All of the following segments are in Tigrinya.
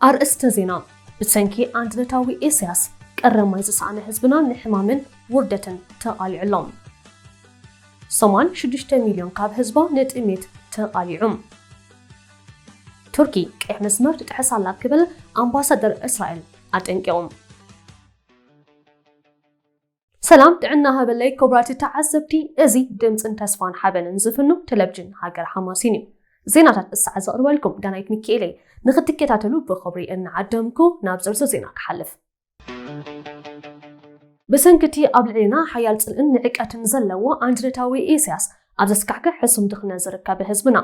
ኣርእስተ ዜና። ብሰንኪ ኣንድነታዊ ኢሳያስ ቀረብ ማይ ዝሰኣነ ህዝብና ንሕማምን ውርደትን ተቓሊዑ ኣሎ። ሶማል ሽዱሽተ ሚልዮን ካብ ህዝባ ንጥሜት ተቓሊዑ። ቱርኪ ቀይሕ መስመር ትጥሕስ ኣላ ክብል ኣምባሳደር እስራኤል ኣጠንቂቑ። ሰላም ጥዕና ሃበለይ ክቡራት ተዓዘብቲ፣ እዚ ድምፅን ተስፋን ሓበንን ዝፍኑ ቴሌቪዥን ሃገረ ሓማሴን እዩ። ዜናታት እሳዕ ዘቕርበልኩም ዳናይት ሚካኤል እየ። ንክትከታተሉ ብኽብሪ እናዓደምኩ ናብ ዝርዝር ዜና ክሓልፍ። ብሰንኪ እቲ ኣብ ልዕሌና ሓያል ፅልእን ንዕቀትን ዘለዎ ኣንድነታዊ ኢሳያስ ኣብ ዘስካሕክሕ ሕሱም ድኽነት ዝርከብ ህዝብና፣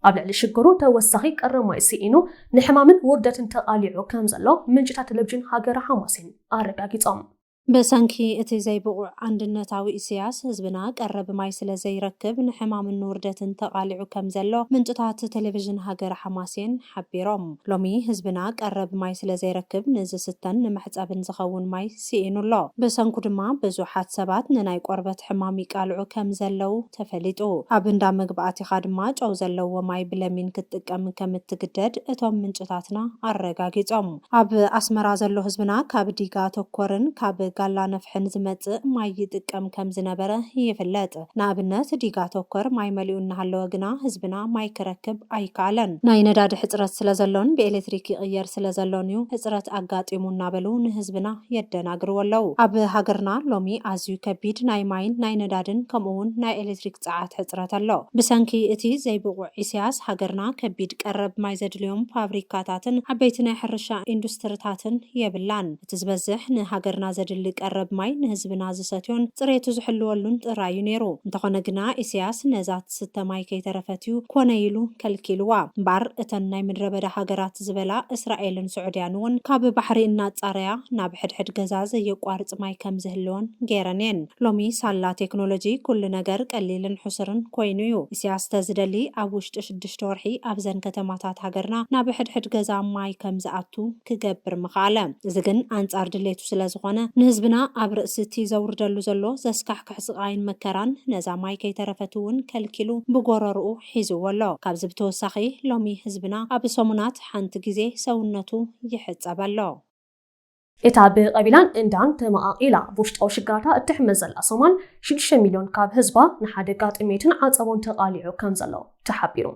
ኣብ ልዕሊ ሽግሩ ተወሳኺ ቀረብ ማይ ስኢኑ ንሕማምን ውርደትን ተቓሊዑ ከም ዘሎ ምንጭታት ቴሌቪዥን ሃገረ ሓማሴን ኣረጋጊጾም። ብሰንኪ እቲ ዘይብቑዕ ኣንድነታዊ ኢሳያስ ህዝብና ቀረብ ማይ ስለ ዘይረክብ ንሕማምን ንውርደትን ተቓሊዑ ከም ዘሎ ምንጭታት ቴሌቪዥን ሃገረ ሓማሴን ሓቢሮም። ሎሚ ህዝብና ቀረብ ማይ ስለ ዘይረክብ ንዝስተን ንመሕጸብን ዝኸውን ማይ ስኢኑ ኣሎ። ብሰንኩ ድማ ብዙሓት ሰባት ንናይ ቆርበት ሕማም ይቃልዑ ከም ዘለዉ ተፈሊጡ። ኣብ እንዳ ምግቢ ኣቲኻ ድማ ጨው ዘለዎ ማይ ብለሚን ክትጥቀም ከም እትግደድ እቶም ምንጭታትና ኣረጋጊጾም። ኣብ ኣስመራ ዘሎ ህዝብና ካብ ዲጋ ተኮርን ካብ ጋላ ነፍሕን ዝመጽእ ማይ ይጥቀም ከም ዝነበረ ይፍለጥ። ንኣብነት ዲጋ ተኮር ማይ መሊኡ እናሃለወ ግና ህዝብና ማይ ክረክብ ኣይከኣለን። ናይ ነዳዲ ሕጽረት ስለ ዘሎን ብኤሌክትሪክ ይቕየር ስለ ዘሎን እዩ ሕጽረት ኣጋጢሙ እናበሉ ንህዝብና የደናግርዎ ኣለዉ። ኣብ ሃገርና ሎሚ ኣዝዩ ከቢድ ናይ ማይን ናይ ነዳድን ከምኡ እውን ናይ ኤሌክትሪክ ጸዓት ሕጽረት ኣሎ። ብሰንኪ እቲ ዘይብቑዕ ኢሳያስ ሃገርና ከቢድ ቀረብ ማይ ዘድልዮም ፋብሪካታትን ዓበይቲ ናይ ሕርሻ ኢንዱስትሪታትን የብላን። እቲ ዝበዝሕ ንሃገርና ዘድሊ ቀረብ ማይ ንህዝብና ዝሰትዮን ጽሬቱ ዝሕልወሉን ጥራይ እዩ ነይሩ። እንተኾነ ግና ኢሳያስ ነዛ ትስተ ማይ ከይተረፈት እዩ ኮነ ኢሉ ከልኪልዋ። እምበኣር እተን ናይ ምድረ በዳ ሃገራት ዝበላ እስራኤልን ስዑድያን እውን ካብ ባሕሪ እናጻረያ ናብ ሕድሕድ ገዛ ዘየቋርጽ ማይ ከም ዝህልወን ገይረን እየን። ሎሚ ሳላ ቴክኖሎጂ ኩሉ ነገር ቀሊልን ሕሱርን ኮይኑ እዩ። ኢሳያስ ተዝደሊ ኣብ ውሽጢ ሽዱሽተ ወርሒ ኣብዘን ከተማታት ሃገርና ናብ ሕድሕድ ገዛ ማይ ከም ዝኣቱ ክገብር ምኽኣለ። እዚ ግን ኣንጻር ድሌቱ ስለ ዝኾነ ንህዝብና ኣብ ርእሲ እቲ ዘውርደሉ ዘሎ ዘስካሕክሕ ስቓይን መከራን ነዛ ማይ ከይተረፈት እውን ከልኪሉ ብጎረርኡ ሒዝዎ ኣሎ። ካብዚ ብተወሳኺ ሎሚ ህዝብና ኣብ ሰሙናት ሓንቲ ግዜ ሰውነቱ ይሕጸብ ኣሎ። እታ ብቐቢላን እንዳን ተመቓቒላ ብውሽጣዊ ሽግራታ እትሕመስ ዘላ ሶማል ሽዱሽተ ሚልዮን ካብ ህዝባ ንሓደጋ ጥሜትን ዓጸቦን ተቓሊዑ ከም ዘሎ ተሓቢሩ።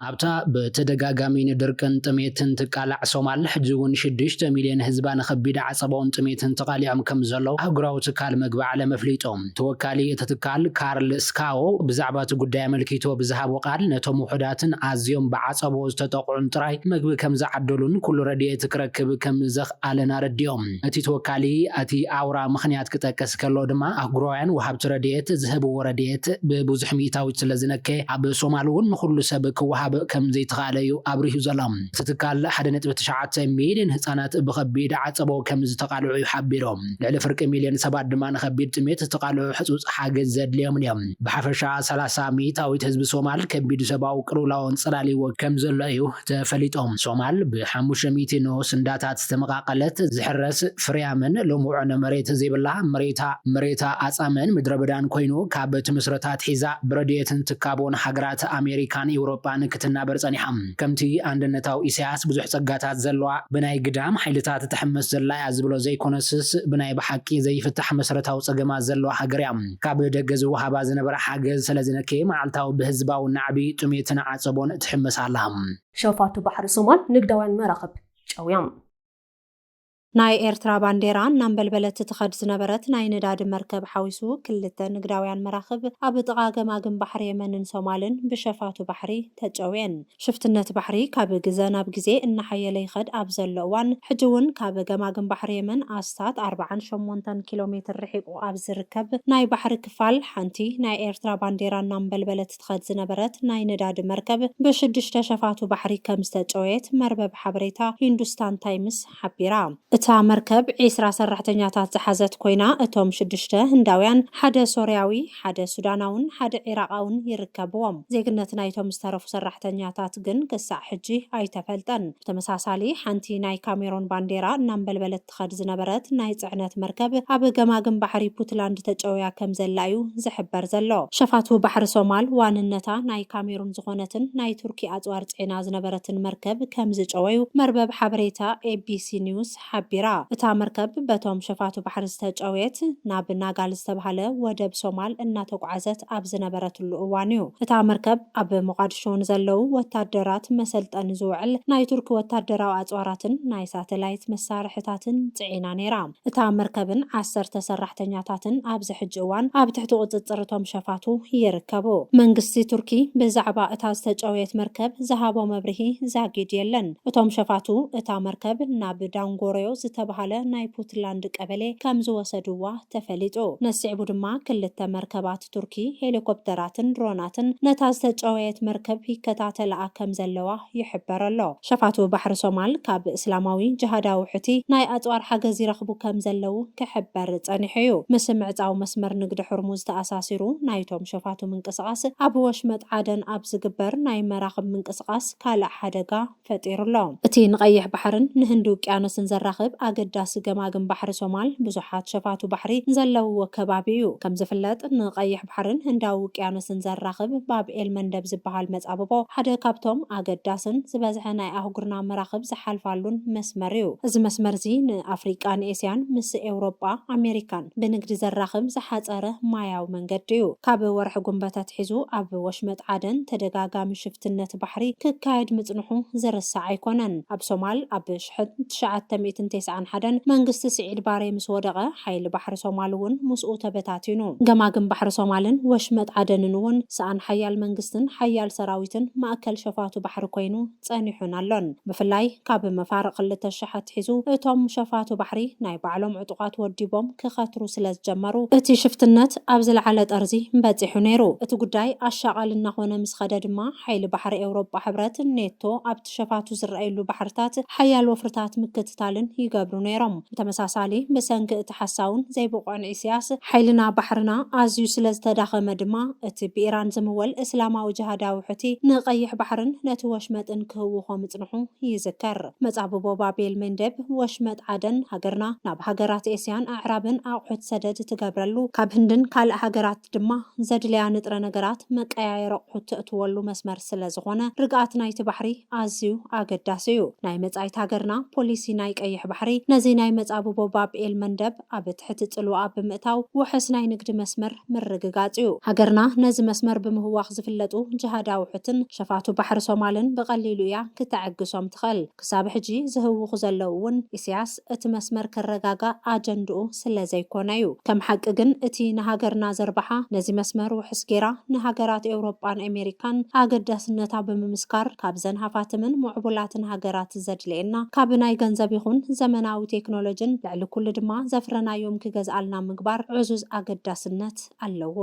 ኣብታ ብተደጋጋሚ ንድርቅን ጥሜትን ትቃላዕ ሶማል፣ ሕጂ እውን ሽዱሽተ ሚልዮን ህዝባ ንኸቢድ ዓጸቦን ጥሜትን ተቓሊዖም ከም ዘለዉ ኣህጉራዊ ትካል መግቢ ዓለም ኣፍሊጡ። ተወካሊ እቲ ትካል ካርል ስካዎ ብዛዕባ እቲ ጉዳይ ኣመልኪቱ ብዝሃቦ ቃል፣ ነቶም ውሑዳትን ኣዝዮም ብዓጸቦ ዝተጠቕዑን ጥራይ መግቢ ከም ዝዓደሉን ኩሉ ረድኤት ክረክብ ከም ዘኽኣለን ኣረዲኦም። እቲ ተወካሊ እቲ ኣውራ ምኽንያት ክጠቅስ ከሎ ድማ፣ ኣህጉራውያን ወሃብቲ ረድኤት ዝህብዎ ረድኤት ብብዙሕ ሚእታዊት ስለ ዝነከየ፣ ኣብ ሶማል እውን ንኹሉ ሰብ ክወሃብ ከም ዘይተኻእለ እዩ ኣብሪሁ ዘሎ። እቲ ትካል ሓደ ነጥቢ ትሽዓተ ሚልዮን ህጻናት ብኸቢድ ዓጸቦ ከም ዝተቓልዑ እዩ ሓቢሩ። ልዕሊ ፍርቂ ሚልዮን ሰባት ድማ ንኸቢድ ጥሜት ዝተቓልዑ ሕጹጽ ሓገዝ ዘድልዮምን እዮም። ብሓፈሻ ሰላሳ ሚእታዊት ህዝቢ ሶማል ከቢድ ሰብኣዊ ቅልውላውን ጽላልዎ ከም ዘሎ እዩ ተፈሊጦም። ሶማል ብሓሙሽተ ሚእቲ ንኡስ እንዳታት ዝተመቓቐለት፣ ዝሕረስ ፍርያምን ልሙዕን መሬት ዘይብላ፣ መሬታ፣ መሬታ ኣጻምን ምድረ በዳን ኮይኑ፣ ካብ ትምስረታ ኣትሒዛ ብረድኤትን ትካቦን ሃገራት ኣሜሪካን ኤውሮጳን ክትናበር ጸኒሓ። ከምቲ ኣንድነታዊ ኢሳያስ ብዙሕ ጸጋታት ዘለዋ፣ ብናይ ግዳም ሓይልታት ትሕመስ ዘላ እያ ዝብሎ ዘይኮነስስ፣ ብናይ ብሓቂ ዘይፍታሕ መሰረታዊ ጸገማት ዘለዋ ሃገር እያ። ካብ ደገ ዝወሃባ ዝነበረ ሓገዝ ስለ ዝነከየ፣ መዓልታዊ ብህዝባዊ ናዕቢ፣ ጥሜትን ዓጸቦን ትሕመስ ኣላ። ሸፋቱ ባሕሪ ሶማል ንግዳውያን መራኽብ ጨውያ። ናይ ኤርትራ ባንዴራ እናንበልበለት ትኸድ ዝነበረት ናይ ነዳዲ መርከብ ሓዊሱ ክልተ ንግዳውያን መራኽብ ኣብ ጥቓ ገማግም ባሕሪ የመንን ሶማልን ብሸፋቱ ባሕሪ ተጨውየን። ሽፍትነት ባሕሪ ካብ ግዘ ናብ ግዜ እናሓየለ ይኸድ ኣብ ዘሎ እዋን፣ ሕጂ እውን ካብ ገማግም ባሕሪ የመን ኣስታት ኣርብዓን ሸሞንተን ኪሎ ሜትር ርሒቑ ኣብ ዝርከብ ናይ ባሕሪ ክፋል፣ ሓንቲ ናይ ኤርትራ ባንዴራ እናንበልበለት ትኸድ ዝነበረት ናይ ነዳዲ መርከብ ብሽዱሽተ ሸፋቱ ባሕሪ ከም ዝተጨወየት መርበብ ሓበሬታ ሂንዱስታን ታይምስ ሓቢራ። እቲ እታ መርከብ ዒስራ ሰራሕተኛታት ዝሓዘት ኮይና፣ እቶም ሽዱሽተ ህንዳውያን፣ ሓደ ሶርያዊ፣ ሓደ ሱዳናውን ሓደ ዒራቓውን ይርከብዎም። ዜግነት ናይቶም ዝተረፉ ሰራሕተኛታት ግን ክሳዕ ሕጂ ኣይተፈልጠን። ብተመሳሳሊ፣ ሓንቲ ናይ ካሜሮን ባንዴራ እናንበልበለት ትኸድ ዝነበረት ናይ ጽዕነት መርከብ ኣብ ገማግም ባሕሪ ፑትላንድ ተጨውያ ከም ዘላ እዩ ዝሕበር ዘሎ። ሸፋቱ ባሕሪ ሶማል ዋንነታ ናይ ካሜሩን ዝኾነትን ናይ ቱርኪ ኣጽዋር ጽዒና ዝነበረትን መርከብ ከም ዝጨወዩ መርበብ ሓበሬታ ኤቢሲ ኒውስ ሓቢራ። እታ መርከብ በቶም ሸፋቱ ባሕሪ ዝተጨወየት ናብ ናጋል ዝተባህለ ወደብ ሶማል እናተጓዓዘት ኣብ ዝነበረትሉ እዋን እዩ። እታ መርከብ ኣብ ሞቓድሾ ንዘለዉ ወታደራት መሰልጠኒ ዝውዕል ናይ ቱርኪ ወታደራዊ ኣጽዋራትን ናይ ሳተላይት መሳርሕታትን ጽዒና ነይራ። እታ መርከብን ዓሰርተ ሰራሕተኛታትን ኣብዚ ሕጂ እዋን ኣብ ትሕቲ ቁጽጽር እቶም ሸፋቱ ይርከቡ። መንግስቲ ቱርኪ ብዛዕባ እታ ዝተጨወየት መርከብ ዝሃቦ መብርሂ ዛጊድ የለን። እቶም ሸፋቱ እታ መርከብ ናብ ዳንጎሮዮ ዝተባህለ ናይ ፑትላንድ ቀበሌ ከም ዝወሰድዋ ተፈሊጡ። ነሲዕቡ ድማ ክልተ መርከባት ቱርኪ ሄሊኮፕተራትን ድሮናትን ነታ ዝተጨወየት መርከብ ይከታተልኣ ከም ዘለዋ ይሕበር ኣሎ። ሸፋቱ ባሕሪ ሶማል ካብ እስላማዊ ጅሃዳዊ ሑቲ ናይ ኣጽዋር ሓገዝ ይረኽቡ ከም ዘለዉ ክሕበር ጸኒሑ እዩ። ምስ ምዕጻው መስመር ንግዲ ሕርሙዝ ተኣሳሲሩ ናይቶም ሸፋቱ ምንቅስቓስ ኣብ ወሽመጥ ዓደን ኣብ ዝግበር ናይ መራኽብ ምንቅስቓስ ካልእ ሓደጋ ፈጢሩ ኣሎ። እቲ ንቐይሕ ባሕርን ንህንዲ ውቅያኖስን ዘራኽብ ኣገዳሲ ገማግም ባሕሪ ሶማል ብዙሓት ሸፋቱ ባሕሪ ዘለውዎ ከባቢ እዩ። ከም ዝፍለጥ፣ ንቐይሕ ባሕርን ህንዳዊ ውቅያኖስን ዘራኽብ ባብ ኤል መንደብ ዝበሃል መጻብቦ ሓደ ካብቶም ኣገዳስን ዝበዝሐ ናይ ኣህጉርና መራኽብ ዝሓልፋሉን መስመር እዩ። እዚ መስመር እዚ ንኣፍሪቃን ኤስያን ምስ ኤውሮጳ፣ ኣሜሪካን ብንግዲ ዘራኽብ ዝሓጸረ ማያዊ መንገዲ እዩ። ካብ ወርሒ ጉንበት ኣትሒዙ ኣብ ወሽመጥ ዓደን ተደጋጋሚ ሽፍትነት ባሕሪ ክካየድ ምጽንሑ ዝርሳዕ ኣይኮነን። ኣብ ሶማል ኣብ ሽሕን ትሽዓተ ሚእትን ተስዓን ሓደን መንግስቲ ስዒድ ባሬ ምስ ወደቐ፣ ሓይሊ ባሕሪ ሶማል እውን ምስኡ ተበታቲኑ። ገማግም ባሕሪ ሶማልን ወሽመጥ ዓደንን እውን ሰኣን ሓያል መንግስትን ሓያል ሰራዊትን ማእከል ሸፋቱ ባሕሪ ኮይኑ ጸኒሑን ኣሎን። ብፍላይ ካብ መፋርቕ ክልተ ሽሕ ኣትሒዙ፣ እቶም ሸፋቱ ባሕሪ ናይ ባዕሎም ዕጡቓት ወዲቦም ክኸትሩ ስለ ዝጀመሩ፣ እቲ ሽፍትነት ኣብ ዝለዓለ ጠርዚ በጺሑ ነይሩ። እቲ ጉዳይ ኣሻቓሊ እናኾነ ምስ ኸደ ድማ፣ ሓይሊ ባሕሪ ኤውሮጳ ሕብረት፣ ኔቶ፣ ኣብቲ ሸፋቱ ዝረኣየሉ ባሕርታት ሓያል ወፍርታት ምክትታልን ይገብሩ ነይሮም። ብተመሳሳሊ፣ ብሰንኪ እቲ ሓሳውን ዘይብቑዕን ኢሳያስ፣ ሓይልና ባሕርና ኣዝዩ ስለ ዝተዳኸመ ድማ፣ እቲ ብኢራን ዝምወል እስላማዊ ጅሃዳዊ ሑቲ ንቐይሕ ባሕርን ነቲ ወሽመጥን ክህውኾ ምጽንሑ ይዝከር። መጻብቦ ባብ ኤል መንደብ፣ ወሽመጥ ዓደን፣ ሃገርና ናብ ሃገራት ኤስያን ኣዕራብን ኣቑሑት ሰደድ ትገብረሉ፣ ካብ ህንድን ካልእ ሃገራት ድማ ዘድልያ ንጥረ ነገራት መቀያየሪ ኣቑሑት ተእትወሉ መስመር ስለ ዝኾነ፣ ርግኣት ናይቲ ባሕሪ ኣዝዩ ኣገዳሲ እዩ። ናይ መጻኢት ሃገርና ፖሊሲ ናይ ቀይሕ ባሕሪ ነዚ ናይ መጻብቦ ባብ ኤል መንደብ ኣብ ትሕቲ ጽልዋኣ ብምእታው፣ ውሑስ ናይ ንግዲ መስመር ምርግጋጽ እዩ። ሃገርና ነዚ መስመር ብምህዋኽ ዝፍለጡ ጅሃዳዊ ሑትን ሸፋቱ ባሕሪ ሶማልን ብቐሊሉ እያ ክተዐግሶም ትኽእል። ክሳብ ሕጂ ዝህውኹ ዘለዉ እውን፣ ኢሳያስ እቲ መስመር ክረጋጋእ ኣጀንድኡ ስለ ዘይኮነ እዩ። ከም ሓቂ ግን፣ እቲ ንሃገርና ዘርብሓ፣ ነዚ መስመር ውሑስ ጌራ ንሃገራት ኤውሮጳን ኣሜሪካን ኣገዳስነታ ብምምስካር፣ ካብዘን ሃፋትምን ምዕቡላትን ሃገራት ዘድልየና፣ ካብ ናይ ገንዘብ ይኹን ዘመናዊ ቴክኖሎጂን፣ ልዕሊ ኩሉ ድማ ዘፍረናዮም ክገዝኣልና ምግባር ዕዙዝ ኣገዳስነት ኣለዎ።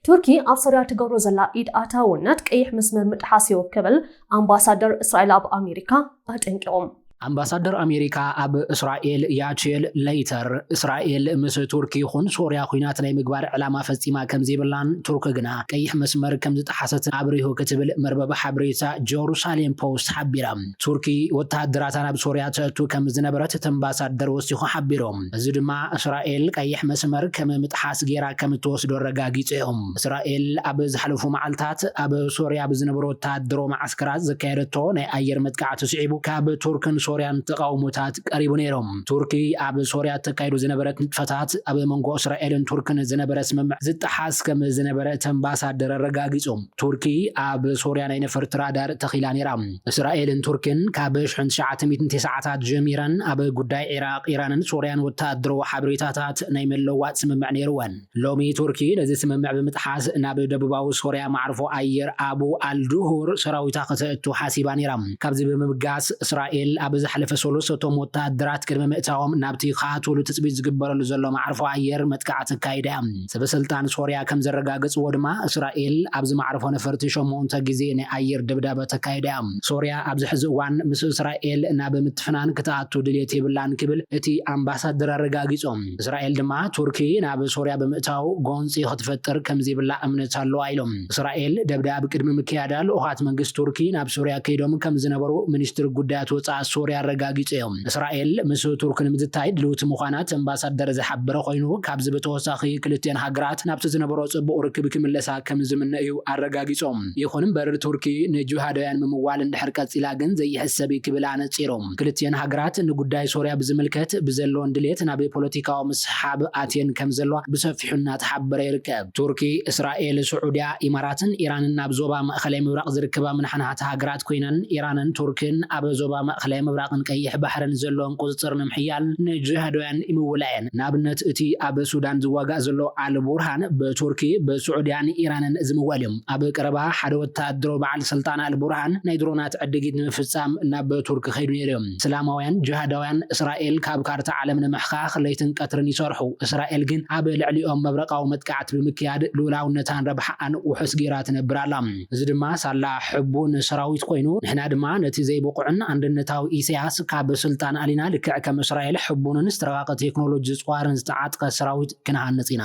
ቱርኪ ኣብ ሶርያ ትገብሮ ዘላ ኢድ ኣታውነት ቀይሕ መስመር ምጥሓስ እዩ ክብል ኣምባሳደር እስራኤል ኣብ ኣሜሪካ ኣጠንቂቖም። ኣምባሳደር ኣሜሪካ ኣብ እስራኤል ያቼል ለይተር፣ እስራኤል ምስ ቱርኪ ይኹን ሶርያ ኲናት ናይ ምግባር ዕላማ ፈጺማ ከም ዘይብላን ቱርኪ ግና ቀይሕ መስመር ከም ዝጠሓሰት ኣብሪሁ ክትብል መርበብ ሓበሬታ ጀሩሳሌም ፖስት ሓቢራ። ቱርኪ ወተሃደራታ ናብ ሶርያ ተእቱ ከም ዝነበረት እቲ ኣምባሳደር ወሲኹ ሓቢሩ። እዚ ድማ እስራኤል ቀይሕ መስመር ከም ምጥሓስ ጌራ ከም እትወስዶ ኣረጋጊጹ እዮም። እስራኤል ኣብ ዝሓለፉ መዓልታት ኣብ ሶርያ ብዝነበሩ ወተሃደራዊ መዓስከራት ዘካየደቶ ናይ ኣየር መጥቃዕቲ ስዒቡ ካብ ቱርክን ሶርያን ተቓውሞታት ቀሪቡ ነይሮም። ቱርኪ ኣብ ሶርያ ተካይዶ ዝነበረት ንጥፈታት ኣብ መንጎ እስራኤልን ቱርክን ዝነበረ ስምምዕ ዝጠሓስ ከም ዝነበረ እቲ ኣምባሳደር ኣረጋጊጹ። ቱርኪ ኣብ ሶርያ ናይ ነፈርቲ ራዳር ተኺላ ነይራ። እስራኤልን ቱርክን ካብ ሽሕን ትሽዓተ ሚእትን ተስዓታት ጀሚረን ኣብ ጉዳይ ዒራቕ፣ ኢራንን ሶርያን ወተሃደራዊ ሓበሬታታት ናይ ምልውዋጥ ስምምዕ ነይርወን። ሎሚ ቱርኪ ነዚ ስምምዕ ብምጥሓስ ናብ ደቡባዊ ሶርያ መዓርፎ ኣየር ኣቡ ኣልድሁር ሰራዊታ ከተእቱ ሓሲባ ነይራ። ካብዚ ብምብጋስ እስራኤል ኣብ ዝሓለፈ ሰሉስ እቶም ወተሃደራት ቅድሚ ምእታዎም ናብቲ ክኣትውሉ ትጽቢት ዝግበረሉ ዘሎ መዓርፎ ኣየር መጥቃዕቲ ኣካይዳ እያ። ሰበ ስልጣን ሶርያ ከም ዘረጋገጽዎ ድማ፣ እስራኤል ኣብዚ መዓርፎ ነፈርቲ ሸሞንተ ግዜ ናይ ኣየር ደብዳበ ተካይዳ እያ። ሶርያ ኣብዚ ሕዚ እዋን ምስ እስራኤል ናብ ምትፍናን ክትኣቱ ድልየት የብላን ክብል እቲ ኣምባሳደር ኣረጋጊጾም። እስራኤል ድማ ቱርኪ ናብ ሶርያ ብምእታው ጎንጺ ክትፈጥር ከም ዘይብላ እምነት ኣለዋ ኢሎም። እስራኤል ደብዳብ ቅድሚ ምክያዳ ልኡኻት መንግስቲ ቱርኪ ናብ ሶርያ ከይዶም ከም ዝነበሩ ሚኒስትሪ ጉዳያት ወጻኢ ሶርያ ኣረጋጊጹ እዮም። እስራኤል ምስ ቱርኪ ንምዝታይ ድልውቲ ምዃና እቲ ኣምባሳደር ዝሓበረ ኮይኑ፣ ካብዚ ብተወሳኺ ክልቲኦን ሃገራት ናብቲ ዝነበሮ ጽቡቕ ርክብ ክምለሳ ከም ዝምነ እዩ ኣረጋጊጾም። ይኹን እምበር ቱርኪ ንጂሃዳውያን ምምዋል እንድሕር ቀጺላ ግን ዘይሕሰብ እዩ ክብል ኣነጺሮም። ክልቲኦን ሃገራት ንጉዳይ ሶርያ ብዝምልከት ብዘለዎን ድሌት ናብ ፖለቲካዊ ምስሓብ ኣትየን ከም ዘለዋ ብሰፊሑ እናተሓበረ ይርከብ። ቱርኪ፣ እስራኤል፣ ስዑድያ፣ ኢማራትን ኢራንን ኣብ ዞባ ማእኸላይ ምብራቕ ዝርከባ ምናሕናሕቲ ሃገራት ኮይነን፣ ኢራንን ቱርክን ኣብ ዞባ ማእኸላይ ምብራቕን ቀይሕ ባሕርን ዘለዎን ቁፅፅር ንምሕያል ንጅሃዳውያን ይምውላ እየን። ንኣብነት እቲ ኣብ ሱዳን ዝዋጋእ ዘሎ ኣል ቡርሃን ብቱርኪ፣ ብስዑድያን ኢራንን ዝምወል እዩ። ኣብ ቀረባ ሓደ ወታደራዊ በዓል ስልጣን ኣል ቡርሃን ናይ ድሮናት ዕድጊት ንምፍፃም ናብ ቱርኪ ከይዱ ነይሩ እዩ። እስላማውያን ጅሃዳውያን እስራኤል ካብ ካርታ ዓለም ንምሕኻኽ ለይትን ቀትርን ይሰርሑ። እስራኤል ግን ኣብ ልዕሊኦም መብረቓዊ መጥቃዕቲ ብምክያድ ልኡላውነታን ረብሓኣን ውሑስ ገይራ ትነብር ኣላ። እዚ ድማ ሳላ ሕቡን ሰራዊት ኮይኑ፣ ንሕና ድማ ነቲ ዘይብቑዕን ኣንድነታዊ ኢሳያስ ካብ ስልጣን ኣሊና፣ ልክዕ ከም እስራኤል ሕቡንን ዝተረቐቐ ቴክኖሎጂ ዝጽዋርን ዝተዓጥቀ ሰራዊት ክንሃንጽ ኢና።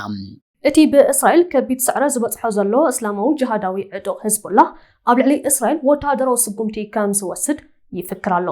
እቲ ብእስራኤል ከቢድ ስዕረት ዝበጽሖ ዘሎ እስላማዊ ጅሃዳዊ ዕጡቕ ህዝቦላህ ኣብ ልዕሊ እስራኤል ወተሃደራዊ ስጉምቲ ከም ዝወስድ ይፍክር ኣሎ።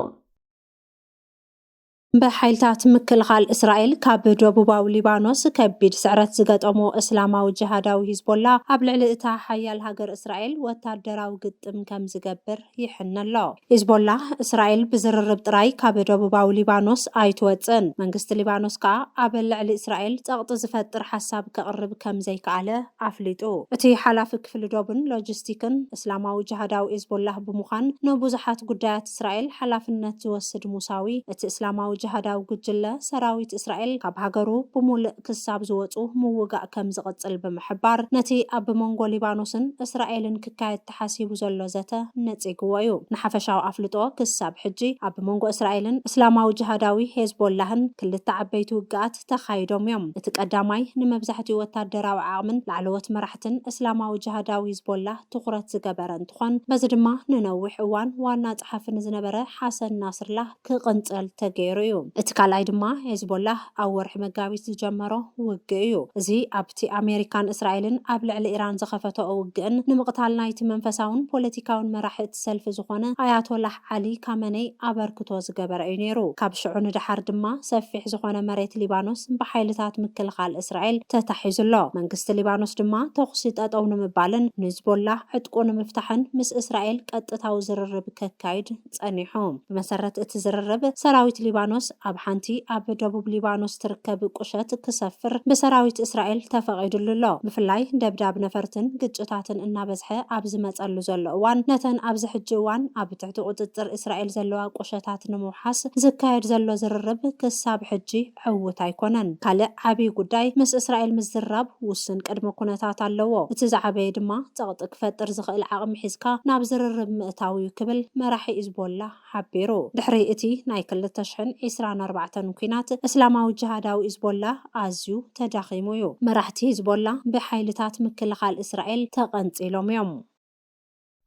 ብሓይልታት ምክልኻል እስራኤል ካብ ደቡባዊ ሊባኖስ ከቢድ ስዕረት ዝገጠሞ እስላማዊ ጅሃዳዊ ሂዝቦላ ኣብ ልዕሊ እታ ሓያል ሃገር እስራኤል ወታደራዊ ግጥም ከም ዝገብር ይሕነ ኣሎ። ሂዝቦላ፣ እስራኤል ብዝርርብ ጥራይ ካብ ደቡባዊ ሊባኖስ ኣይትወጽእን፣ መንግስቲ ሊባኖስ ከኣ ኣብ ልዕሊ እስራኤል ጸቕጢ ዝፈጥር ሓሳብ ከቕርብ ከም ዘይከኣለ ኣፍሊጡ። እቲ ሓላፊ ክፍሊ ዶብን ሎጂስቲክን እስላማዊ ጅሃዳዊ ሂዝቦላህ ብምዃን ንብዙሓት ጉዳያት እስራኤል ሓላፍነት ዝወስድ ሙሳዊ፣ እቲ እስላማዊ ጅሃዳዊ ጉጅለ ሰራዊት እስራኤል ካብ ሃገሩ ብምሉእ ክሳብ ዝወጹ ምውጋእ ከም ዝቕጽል ብምሕባር፣ ነቲ ኣብ መንጎ ሊባኖስን እስራኤልን ክካየድ ተሓሲቡ ዘሎ ዘተ ነጺግዎ እዩ። ንሓፈሻዊ ኣፍልጦ፣ ክሳብ ሕጂ ኣብ መንጎ እስራኤልን እስላማዊ ጅሃዳዊ ሄዝቦላህን ክልተ ዓበይቲ ውግኣት ተኻይዶም እዮም። እቲ ቀዳማይ ንመብዛሕትኡ ወታደራዊ ዓቕምን ላዕለዎት መራሕትን እስላማዊ ጅሃዳዊ ሂዝቦላህ ትኹረት ዝገበረ እንትኾን፣ በዚ ድማ ንነዊሕ እዋን ዋና ጸሓፊ ንዝነበረ ሓሰን ናስርላህ ክቕንጸል ተገይሩ እዩ። እቲ ካልኣይ ድማ ሄዝቦላህ ኣብ ወርሒ መጋቢት ዝጀመሮ ውግእ እዩ። እዚ ኣብቲ ኣሜሪካን እስራኤልን ኣብ ልዕሊ ኢራን ዝኸፈተኦ ውግእን ንምቕታል ናይቲ መንፈሳውን ፖለቲካውን መራሒ እቲ ሰልፊ ዝኾነ ኣያቶላህ ዓሊ ካመነይ ኣበርክቶ ዝገበረ እዩ ነይሩ። ካብ ሽዑ ንደሓር ድማ ሰፊሕ ዝኾነ መሬት ሊባኖስ ብሓይልታት ምክልኻል እስራኤል ተታሒዙ ኣሎ። መንግስቲ ሊባኖስ ድማ ተኹሲ ጠጠው ንምባልን ንህዝቦላህ ዕጥቁ ንምፍታሕን ምስ እስራኤል ቀጥታዊ ዝርርብ ከካይድ ጸኒሑ። ብመሰረት እቲ ዝርርብ፣ ሰራዊት ሊባኖስ ኣብ ሓንቲ ኣብ ደቡብ ሊባኖስ ትርከብ ቁሸት ክሰፍር ብሰራዊት እስራኤል ተፈቒዱሉ ኣሎ። ብፍላይ ደብዳብ ነፈርትን ግጭታትን እናበዝሐ ኣብ ዝመጸሉ ዘሎ እዋን፣ ነተን ኣብዚ ሕጂ እዋን ኣብ ትሕቲ ቁጽጽር እስራኤል ዘለዋ ቁሸታት ንምውሓስ ዝካየድ ዘሎ ዝርርብ ክሳብ ሕጂ ዕዉት ኣይኮነን። ካልእ ዓብዪ ጉዳይ፣ ምስ እስራኤል ምዝራብ ውሱን ቅድመ ኩነታት ኣለዎ። እቲ ዝዓበየ ድማ ጸቕጢ ክፈጥር ዝኽእል ዓቕሚ ሒዝካ ናብ ዝርርብ ምእታው እዩ ክብል መራሒ ሂዝቦላ ሓቢሩ። ድሕሪ እቲ ናይ ክልተ ሽሕን ዕስራን ኣርባዕተን ኲናት፣ እስላማዊ ጅሃዳዊ ሂዝቦላ ኣዝዩ ተዳኺሙ እዩ። መራሕቲ ሂዝቦላ ብሓይልታት ምክልኻል እስራኤል ተቐንጺሎም እዮም።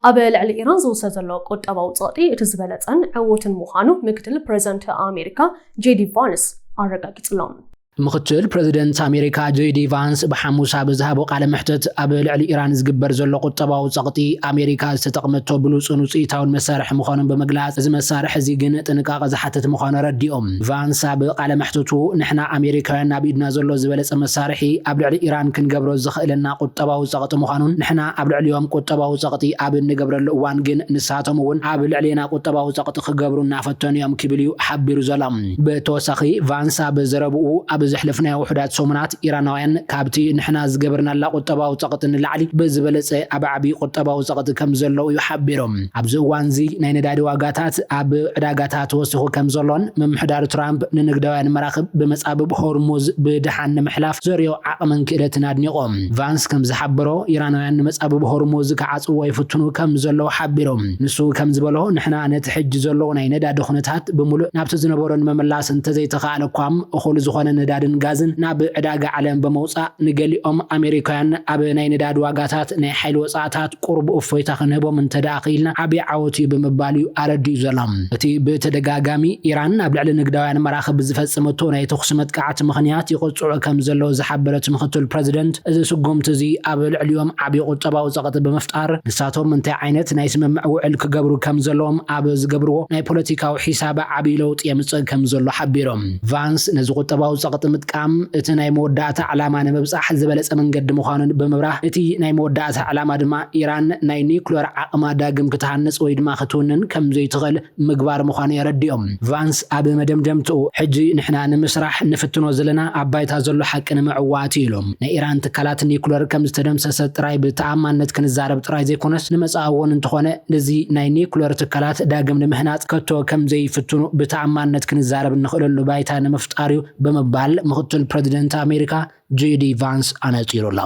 ኣብ ልዕሊ ኢራን ዝውሰድ ዘሎ ቁጠባዊ ጸቕጢ እቲ ዝበለጸን ዕዉትን ምዃኑ ምክትል ፕሬዚደንት ኣሜሪካ ጄዲ ቫንስ ኣረጋጊጹ ኣሎ። ምክትል ፕሬዚደንት ኣሜሪካ ጄዲ ቫንስ ብሓሙስ ኣብ ዝሃቦ ቃለ መሕትት፣ ኣብ ልዕሊ ኢራን ዝግበር ዘሎ ቁጠባዊ ጸቕጢ ኣሜሪካ ዝተጠቕመቶ ብሉጽን ውጽኢታውን መሳርሒ ምዃኑን ብምግላጽ፣ እዚ መሳርሒ እዚ ግን ጥንቃቐ ዝሓትት ምዃኑ ኣረዲኦም። ቫንስ ኣብ ቃለ መሕትቱ፣ ንሕና ኣሜሪካውያን ኣብ ኢድና ዘሎ ዝበለጸ መሳርሒ ኣብ ልዕሊ ኢራን ክንገብሮ ዘኽእለና ቁጠባዊ ጸቕጢ ምዃኑን፣ ንሕና ኣብ ልዕሊኦም ቁጠባዊ ጸቕጢ ኣብ እንገብረሉ እዋን ግን ንሳቶም እውን ኣብ ልዕሌና ቁጠባዊ ጸቕጢ ክገብሩ እናፈተኑ እዮም ክብል እዩ ሓቢሩ ዘሎ። ብተወሳኺ ቫንስ ኣብ ዘረብኡ፣ ኣብ ዘሕለፍናዮ ውሑዳት ሰሙናት ኢራናውያን ካብቲ ንሕና ዝገበርናላ ቁጠባዊ ጸቕጢ ንላዕሊ ብዝበለጸ ኣብ ዓቢ ቁጠባዊ ጸቕጢ ከም ዘለዉ እዩ ሓቢሮም። ኣብዚ እዋን እዚ ናይ ነዳዲ ዋጋታት ኣብ ዕዳጋታት ወሲኹ ከም ዘሎን ምምሕዳር ትራምፕ ንንግዳውያን መራኽብ ብመጻብብ ሆርሙዝ ብደሓን ንምሕላፍ ዘርእዮ ዓቕምን ክእለትን ኣድኒቖም። ቫንስ ከም ዝሓበሮ ኢራናውያን ንመጻብብ ሆርሙዝ ክዓጽዎ ይፍትኑ ከም ዘለዉ ሓቢሮም። ንሱ ከም ዝበሎ ንሕና ነቲ ሕጂ ዘሎ ናይ ነዳዲ ኩነታት ብምሉእ ናብቲ ዝነበሮ ንምምላስ እንተዘይተኻእለ እኳ እኹል ዝኾነ ነዳድን ጋዝን ናብ ዕዳጋ ዓለም ብምውጻእ ንገሊኦም ኣሜሪካውያን ኣብ ናይ ነዳዲ ዋጋታት ናይ ሓይሊ ወጻእታት ቁሩብ እፎይታ ክንህቦም እንተ ደኣ ክኢልና ዓብዪ ዓወት እዩ ብምባል እዩ ኣረዲኡ ዘሎ። እቲ ብተደጋጋሚ ኢራን ኣብ ልዕሊ ንግዳውያን መራኽብ ዝፈጸመቶ ናይ ተኹሲ መጥቃዕቲ ምኽንያት ይቕጽዑ ከም ዘለዉ ዝሓበረት ምክትል ፕረዚደንት፣ እዚ ስጉምቲ እዚ ኣብ ልዕሊኦም ዓብዪ ቁጠባዊ ጸቕጢ ብምፍጣር ንሳቶም እንታይ ዓይነት ናይ ስምምዕ ውዕል ክገብሩ ከም ዘለዎም ኣብ ዝገብርዎ ናይ ፖለቲካዊ ሒሳብ ዓብዪ ለውጢ የምጽእ ከም ዘሎ ሓቢሮም። ቫንስ ነዚ ቁጠባዊ ጸቕጢ ምጥቃም እቲ ናይ መወዳእታ ዕላማ ንምብጻሕ ዝበለጸ መንገዲ ምዃኑን ብምብራህ፣ እቲ ናይ መወዳእታ ዕላማ ድማ ኢራን ናይ ኒኩለር ዓቕማ ዳግም ክትሃንጽ ወይ ድማ ክትውንን ከም ዘይትኽእል ምግባር ምዃኑ የረድኦም። ቫንስ ኣብ መደምደምትኡ፣ ሕጂ ንሕና ንምስራሕ ንፍትኖ ዘለና ኣብ ባይታ ዘሎ ሓቂ ንምዕዋት እዩ ኢሎም። ናይ ኢራን ትካላት ኒኩለር ከም ዝተደምሰሰ ጥራይ ብተኣማንነት ክንዛረብ ጥራይ ዘይኮነስ ንመጻኢ እውን እንተኾነ ነዚ ናይ ኒኩለር ትካላት ዳግም ንምህናጽ ከቶ ከም ዘይፍትኑ ብተኣማንነት ክንዛረብ እንኽእለሉ ባይታ ንምፍጣር እዩ ብምባል ምክትል ፕረዚደንት ኣሜሪካ ጄዲ ቫንስ ኣነጺሩ ኣሎ።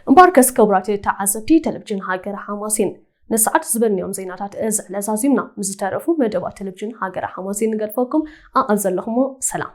እምበኣርከስ ክቡራት ተዓዘብቲ ቴሌቪዥን ሃገረ ሓማሴን፣ ንሰዓት ዝበልናዮም ዜናታት እዚ ዕለት ዛዚምና። ምስ ዝተረፉ መደባት ቴሌቪዥን ሃገረ ሓማሴን ንገድፈኩም። ኣብ ዘለኹሞ ሰላም።